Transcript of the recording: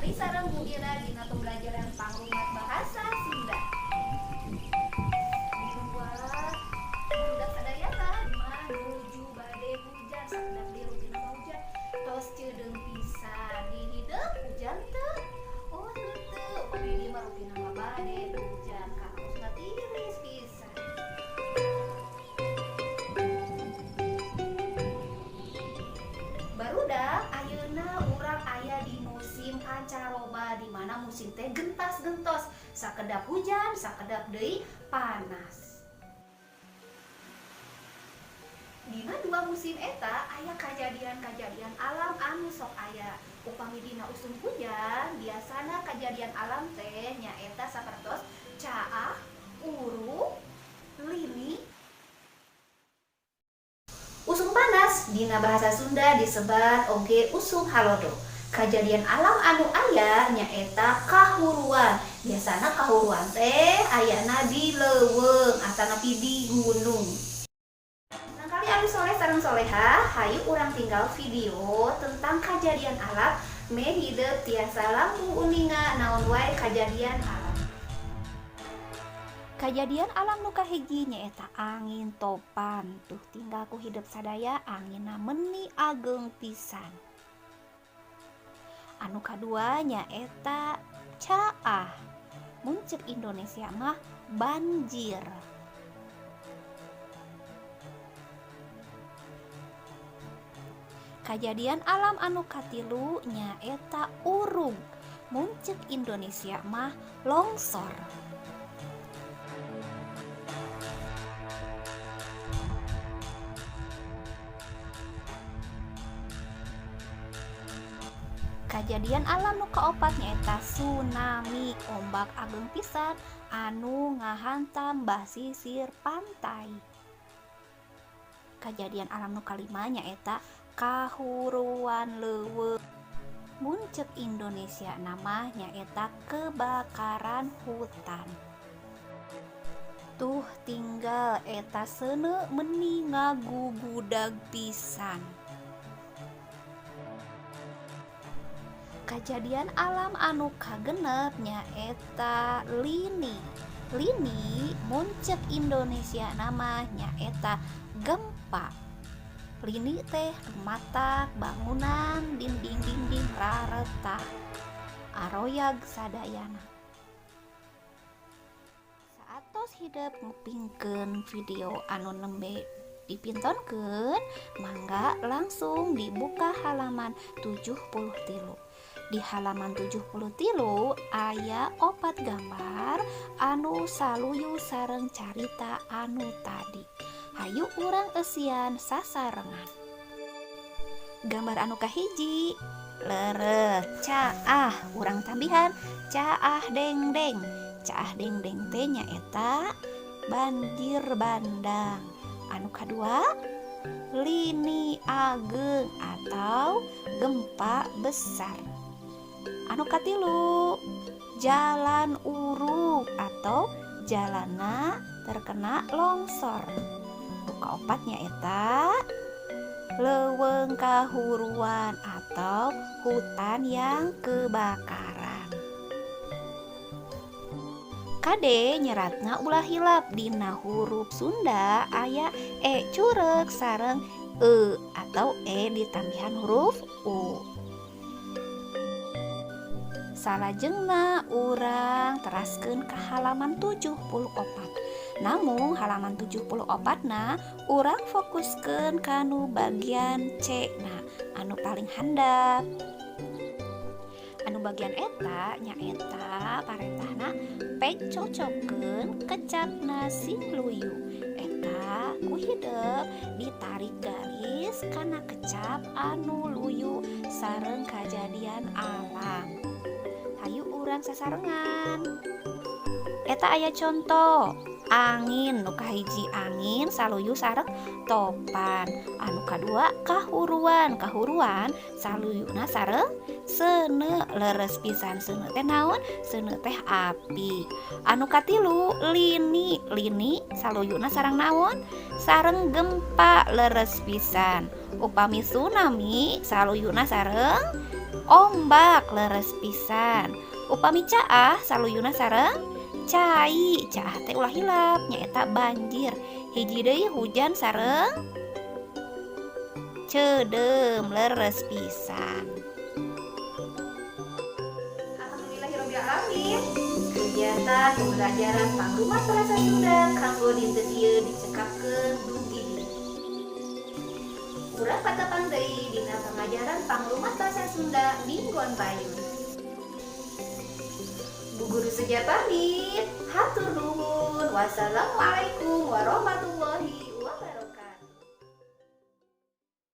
Deui sareng Bu Ira dina pembelajaran pangrumat bahasa Sunda. Di luar budak sadayana mah nuju bade hujan, sakedap deui rutina mah hujan. Tos ceudeung pisan di hideung, hujan teu? Oh, henteu. Upami di dieu mah rutina mah bade hujan, kaosna tiris pisan. Barudak, ayeuna urang aya di musim pancaroba, di mana musim teh gentas-gentos, sakedap hujan, sakedap deui panas. Dina dua musim eta aya kajadian-kajadian alam anu sok aya. Upami dina usum hujan, biasana kajadian alam teh nyaeta sapertos caah, urug, lini. Usum panas dina bahasa Sunda disebat oge usum halodo. Kajadian alam anu aya nyaeta kahuruan. Biasana kahuruan teh ayana di leuweung atanapi di gunung. Murangkalih anu soleh sareng soleha, hayu urang tinggal video tentang kajadian alam meh hidep tiasa langkung uninga naon wae kajadian alam. Kajadian alam nu kahiji nyaeta angin topan. Tuh, tinggal ku hidep sadaya, anginna meni ageng pisan. Anu kadua nyaeta caah. Mun cek Indonesia mah banjir. Kajadian alam anu katilu nyaeta urug. Mun cek Indonesia mah longsor. Kajadian alam nu kaopat nyaeta tsunami, ombak ageng pisan anu ngahantam basisir pantai. Kajadian alam nu kalima nyaeta kahuruan leuweung. Mun cek Indonesia nama nyaeta kebakaran hutan. Tuh, tinggal eta seuneu meni ngagugudag pisan. Kajadian alam anu kagenep nyaeta lini. Lini mun cek Indonesia nama nyaeta gempa. Lini teh rumatak bangunan, dinding-dinding raretak, aroyag sadayana. Saatos hidep ngupingkeun video anu nembe dipintonkeun, mangga langsung dibuka halaman 73. Di halaman 73 aya opat gambar anu saluyu sareng carita anu tadi. Hayu urang eusian sasarengan. Gambar anu kahiji leres caah, urang tambihan caah dengdeng. Caah dengdeng teh nyaeta banjir bandang. Anu kadua lini ageng atau gempa besar. Anu katilu jalan urug atau jalana terkena longsor. Nu kaopat nyaeta leuweung kahuruan atau hutan yang kebakaran. Kade, nyeratna ulah hilap, dina huruf Sunda aya e curek sareng e atau e ditambihan huruf u. Salajengna urang teraskeun ka halaman 74. Namun halaman 74 na urang fokuskeun kanu bagian C na anu paling handap. Anu bagian eta nyaeta parentahna pek cocokkeun kecapna sing luyu. Eta ku hidep ditarik garis kana kecap anu luyu sareng kajadian alam. Hayu urang sasarengan. Eta aya contoh angin. Nu kahiji angin saluyu sareng topan. Anu kadua kahuruan, kahuruan saluyuna sareng seuneu. Leres pisan, seuneu teh naon? Seuneu teh api. Anu katilu lini, lini saluyuna sareng naon? Sareng gempa. Leres pisan. Upami tsunami saluyuna sareng Ombak, leres pisan. Upami caah saluyuna sareng cai. Caah teh ulah hilap, nyaeta banjir. Hiji deui, hujan sareng ceudeum, leres pisan. Alhamdulillahirabbil alamin. Kegiatan pembelajaran pangrumat bahasa Sunda kanggo dinten ieu dicekapkeun dugi dieu. Urang patepang deui dina pangajaran pangrumat bahasa Sunda minggon payun. Bu Guru Seja pamit, hatur nuhun. Wassalamualaikum warahmatullahi.